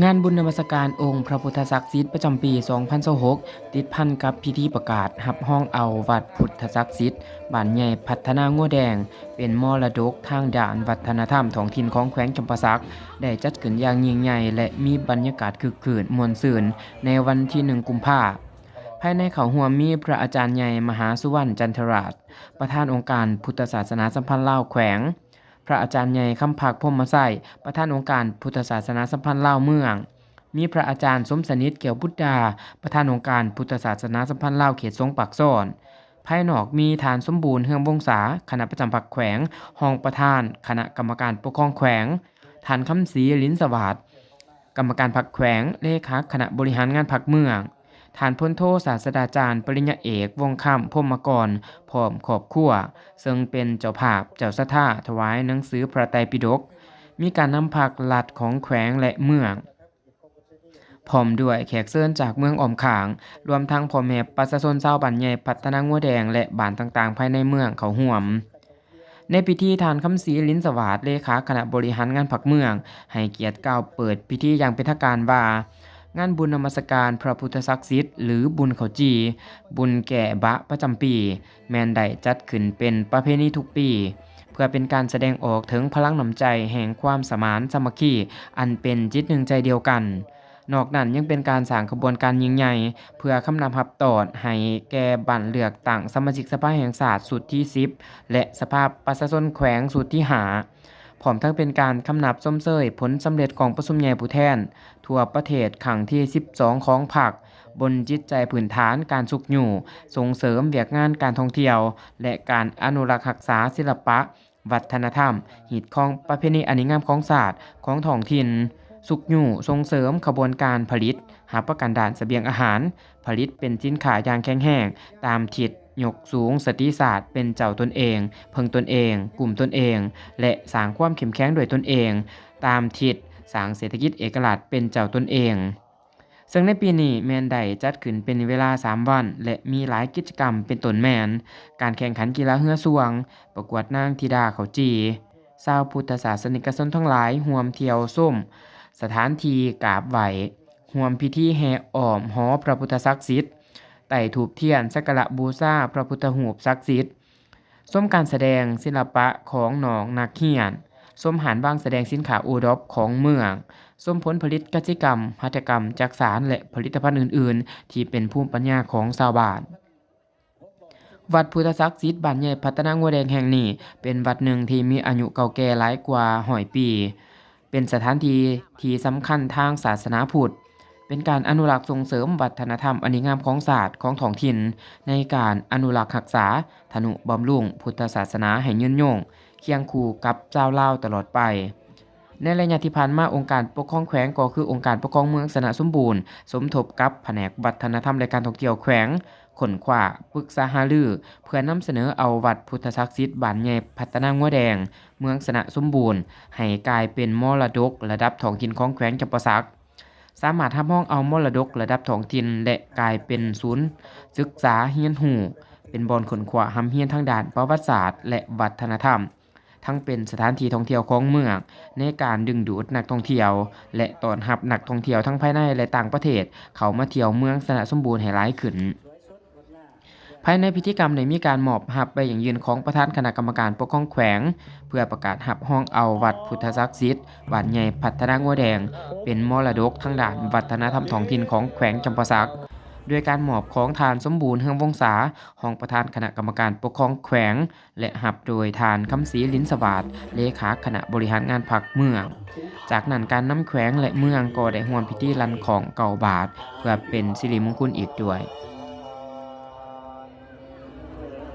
ງານບຸນນະມັດສະການອົງພະພຸດທະສັກສິດປະຈຳປີສອງພັນຊາວຫົກ ຕິດພັນກັບພິທີປະກາດຮັບຮອງເອົາວັດພຸດທະສັກສິດບ້ານໃຫຍ່ພັດທະນາງົວແດງ ເປັນມໍລະດົກທາງດ້ານວັດທະນະທຳທ້ອງຖິ່ນຂອງແຂວງຈຳປາສັກ ໄດ້ຈັດຂຶ້ນຢ່າງຍິ່ງໃຫຍ່ ແລະ ມີບັນຍາກາດຄຶກຄື້ນມ່ວນຊື່ນໃນວັນທີໜຶ່ງກຸມພາ. ພາຍໃນເຂົ້າຮ່ວມມີພະອາຈານໃຫຍ່ມະຫາສຸວັນ ຈັນທະລາດ ປະທານອົງການພຸດທະສາສະໜາສຳພັນລາວແຂວງ, ພະອາຈານໃຫຍ່ຄຳພັກ ພົມມະໄຊ ປະທານອົງການພຸດທະສາສະໜາສຳພັນລາວເມືອງ, ມີພະອາຈານສົມສະໜິດ ແກ້ວບຸດດາ ປະທານອົງການພຸດທະສາສະໜາສຳພັນລາວເຂດສົງປາກຊ່ອນ. ພາຍນອກມີທ່ານສົມບູນ ເຮືອງວົງສາ ຄະນະປະຈຳພັກແຂວງ, ຮອງປະທານຄະນະກຳມະການປົກຄອງແຂວງ, ທ່ານ ຄຳສີ ລິນສະຫວາດ ກຳມະການພັກແຂວງ, ເລຂາຄະນະບໍລິຫານງານພັກເມືອງ, ທ່ານພົນໂທສາດສະດາຈານປະລິນຍາເອກ ວົງຄຳ ພົມມະກອນ ພ້ອມຄອບຄົວ, ເຊິ່ງເປັນເຈົ້າພາບເຈົ້າສັດທາຖວາຍໜັງສືພະໄຕປິດົກ, ມີການນຳພາກລັດຂອງແຂວງ ແລະ ເມືອງ, ພ້ອມດ້ວຍແຂກເຊີນຈາກເມືອງອ້ອມຂ້າງ, ລວມທັງພໍ່ແມ່ປະຊາຊົນຊາວບ້ານໃຫຍ່ພັດທະນາງົວແດງ ແລະ ບ້ານຕ່າງໆພາຍໃນເມືອງເຂົ້າຮ່ວມ. ໃນພິທີ, ທ່ານ ຄຳສີ ລິນສະຫວາດ ເລຂາຄະນະບໍລິຫານງານພັກເມືອງ ໃຫ້ກຽດກ່າວເປີດພິທີຢ່າງເປັນທາງການວ່າ ງານບຸນນະມັດສະການພະພຸດທະສັກສິດ ຫຼື ບຸນເຂົ້າຈີ່, ບຸນແກ້ບະປະຈຳປີ ແມ່ນໄດ້ຈັດຂຶ້ນເປັນປະເພນີທຸກປີ ເພື່ອເປັນການສະແດງອອກເຖິງພະລັງນ້ຳໃຈແຫ່ງຄວາມສະໝານສາມັກຄີ ອັນເປັນຈິດໜຶ່ງໃຈດຽວກັນ. ນອກນັ້ນຍັງເປັນການສ້າງຂະບວນການຍິ່ງໃຫຍ່ ເພື່ອຄຳນັບຮັບຕ້ອນໃຫ້ແກ່ບັ້ນເລືອກຕັ້ງສະມາຊິກສະພາແຫ່ງຊາດຊຸດທີສິບ ແລະ ສະພາປະຊາຊົນແຂວງຊຸດທີຫ້າ, ພ້ອມທັງເປັນການຄຳນັບຊົມເຊີຍຜົນສຳເລັດກອງປະຊຸມໃຫຍ່ຜູ້ແທນທົ່ວປະເທດຄັ້ງທີສິບສອງຂອງພັກ, ບົນຈິດໃຈພື້ນຖານການຊຸກຍູ້ສົ່ງເສີມວຽກງານການທ່ອງທ່ຽວ ແລະ ການອະນຸລັກຮັກສາສິລະປະ ວັດທະນະທຳ, ຮີດຄອງປະເພນີອັນດີງາມຂອງຊາດ, ຂອງທ້ອງຖິ່ນ, ຊຸກຍູ້ສົ່ງເສີມຂະບວນການຜະລິດ, ຮັບປະກັນດ້ານສະບຽງອາຫານ, ຜະລິດເປັນສິນຄ້າຢ່າງແຂງແຮງ, ຕາມທິດຍົກສູງສະຕິຊາດເປັນເຈົ້າຕົນເອງ, ເພິ່ງຕົນເອງ, ກຸ້ມຕົນເອງ ແລະ ສ້າງຄວາມເຂັ້ມແຂງດ້ວຍຕົນເອງ, ຕາມທິດສ້າງເສດຖະກິດເອກະລາດເປັນເຈົ້າຕົນເອງ. ເຊິ່ງໃນປີນີ້ແມ່ນໄດ້ຈັດຂຶ້ນເປັນເວລາສາມວັນ ແລະ ມີຫຼາຍກິດຈະກຳ ເປັນຕົ້ນແມ່ນ ການແຂ່ງຂັນກິລາເຮືອຊ່ວງ, ປະກວດນາງທິດາເຂົ້າຈີ່, ຊາວພຸດທະສາສະນິກະຊົນທັງຫຼາຍຮ່ວມທ່ຽວຊົມສະຖານທີ່ກາບໄຫວ້, ຮ່ວມພິທີແຫ່ອ້ອມຫໍພະພຸດທະສັກສິດ, ໄຕ້ທູບທຽນສັກກາລະບູຊາພະພຸດທະຮູບສັກສິດ, ຊົມການສະແດງສິລະປະຂອງນ້ອງນັກຮຽນ, ຊົມຮ້ານວາງສະແດງສິນຄ້າໂອດອບຂອງເມືອງ, ຊົມຜົນຜະລິດກະສິກຳ, ຫັດຖະກຳຈັກສານ ແລະ ຜະລິດຕະພັນອື່ນໆ ທີ່ເປັນພູມປັນຍາຂອງຊາວບ້ານ. ວັດພຸດທະສັກສິດບ້ານໃຫຍ່ພັດທະນາງົວແດງແຫ່ງນີ້ ເປັນວັດໜຶ່ງທີ່ມີອາຍຸເກົ່າແກ່ຫຼາຍກວ່າຮ້ອຍປີ. ເປັນສະຖານທີ່ທີ່ສຳຄັນທາງສາສະໜາພຸດ, ເປັນການອະນຸລັກສົ່ງເສີມວັດທະນະທຳອັນດີງາມຂອງຊາດ, ຂອງທ້ອງຖິ່ນ, ໃນການອະນຸລັກຮັກສາ, ທະນຸບຳລຸງພຸດທະສາສະໜາໃຫ້ຍືນຍົງ, ຄຽງຄູ່ກັບຊາວລາວຕະຫຼອດໄປ. ໃນໄລຍະທີ່ຜ່ານມາ, ອົງການປົກຄອງແຂວງ ກໍຄືອົງການປົກຄອງເມືອງຊະນະສົມບູນ ສົມທົບກັບພະແນກວັດທະນະທຳ ແລະ ການທ່ອງທ່ຽວແຂວງ ຄົ້ນຄວ້າ, ປຶກສາຫາລື ເພື່ອນຳສະເໜີເອົາວັດພຸດທະສັກສິດບ້ານໃຫຍ່ພັດທະນາງົວແດງ ເມືອງຊະນະສົມບູນ ໃຫ້ກາຍເປັນມໍລະດົກລະດັບທ້ອງຖິ່ນຂອງແຂວງຈຳປາສັກ, ສາມາດຮັບຮອງເອົາມໍລະດົກລະດັບທ້ອງຖິ່ນ ແລະ ກາຍເປັນສູນສຶກສາຮຽນຮູ້, ເປັນບ່ອນຄົ້ນຄວ້າຮ່ຳຮຽນທາງດ້ານປະຫວັດສາດ ແລະ ວັດທະນະທຳ, ທັງເປັນສະຖານທີ່ທ່ອງທ່ຽວຂອງເມືອງ ໃນການດຶງດູດນັກທ່ອງທ່ຽວ ແລະ ຕ້ອນຮັບນັກທ່ອງທ່ຽວທັງພາຍໃນ ແລະ ຕ່າງປະເທດ ເຂົ້າມາທ່ຽວເມືອງຊະນະສົມບູນໃຫ້ຫຼາຍຂຶ້ນ. ພາຍໃນພິທີກຳໄດ້ມີການມອບຮັບໃບຢັ້ງຢືນຂອງປະທານຄະນະກຳມະການປົກຄອງແຂວງ ເພື່ອປະກາດຮັບຮອງເອົາວັດພຸດທະສັກສິດ ບ້ານໃຫຍ່ພັດທະນາງົວແດງ ເປັນມໍລະດົກທາງດ້ານວັດທະນະທຳທ້ອງຖິ່ນຂອງແຂວງຈຳປາສັກ, ໂດຍການມອບຂອງທ່ານ ສົມບູນ ເຮືອງວົງສາ ຮອງປະທານຄະນະກຳມະການປົກຄອງແຂວງ ແລະ ຮັບໂດຍທ່ານ ຄຳສີ ລິນສະຫວາດ ເລຂາຄະນະບໍລິຫານງານພັກເມືອງ. ຈາກນັ້ນ ການນຳແຂວງ ແລະ ເມືອງກໍໄດ້ຮ່ວມພິທີລັນຄ້ອງເກົ້າບາດ ເພື່ອເປັນສິລິມຸງຄຸນອີກດ້ວຍ.